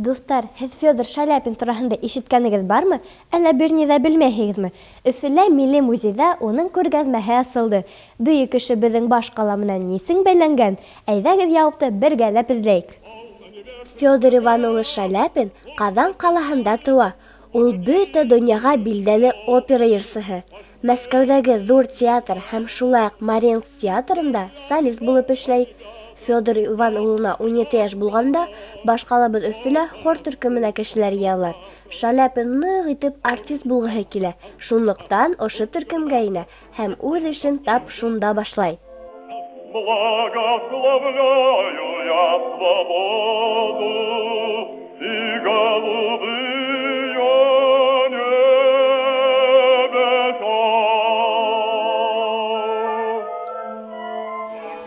Дуҫтар, һеҙ Федор Шаляпин тураһында ишеткәнегеҙ бармы? Әллә бер ни ҙә белмәйһегеҙме? Өфөлә Милли музейҙа уның күргәҙмәһе асылды. Бөйөк кеше беҙҙең баш ҡала менән нисек бәйләнгән? Әйҙәгеҙ яуапты бергәләп эҙләйек. Федор Иван улы Шаляпин Ҡаҙан ҡалаһында тыуа. Ул бөтә донъяға билдәле опера йырсыһы. Мәскәүҙәге Ҙур театр һәм шулай уҡ Мариинск театрында солист булып эшләй. Федор Иван улына 17 йәш булғанда, башҡалабыҙ Өфөлә хор төркөмөнә кешеләр йыялар. Шаляпин ныҡ итеп артист булғыһы килә, шунлыҡтан ошо төркөмгә инә һәм үҙ эшен тап шунда башлай. Благословляю я свободу и голубые небеса.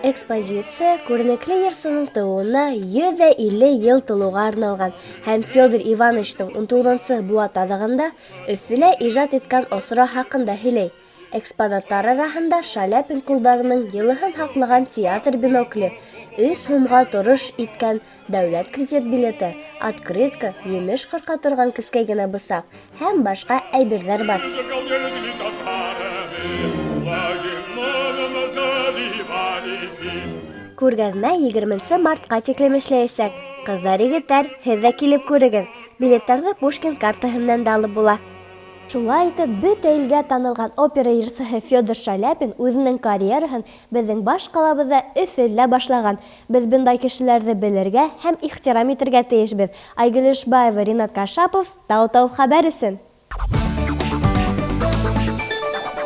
Экспозиция күренекле йырсының тыуыуына 150 йыл тулыуға арналған һәм Федор Ивановичтың 19-нсы быуат аҙағында Өфөлә ижад иткән осоро хаҡында һөйләй. Экспонаттар араһында Шаляпин ҡулдарының йылыһын һаҡлаған театр бинокле, 3 һумға торош иткән дәүләт кредит билеты, открытка, емеш ҡырҡа торған кескәй генә бысаҡ һәм башҡа әйберҙәр бар. Күргәҙмә 20 мартҡа тиклем эшләйәсәк. Ҡыҙҙар, егеттәр, һеҙ ҙә килеп күрегеҙ. Билеттарҙы Пушкин картаһы менән дә алып була. Шулай итеп, бөтә илгә танылған опера йырсыһы Федор Шаляпин үҙенең карьераһын беҙҙең баш ҡалабыҙҙа Өфөлә башлаған. Беҙ бындай кешеләрҙе белергә һәм ихтирам итергә тейешбеҙ. Айгөл Ишбаева, Ринат Кашапов, Тау-Тау хәбәр өсөн.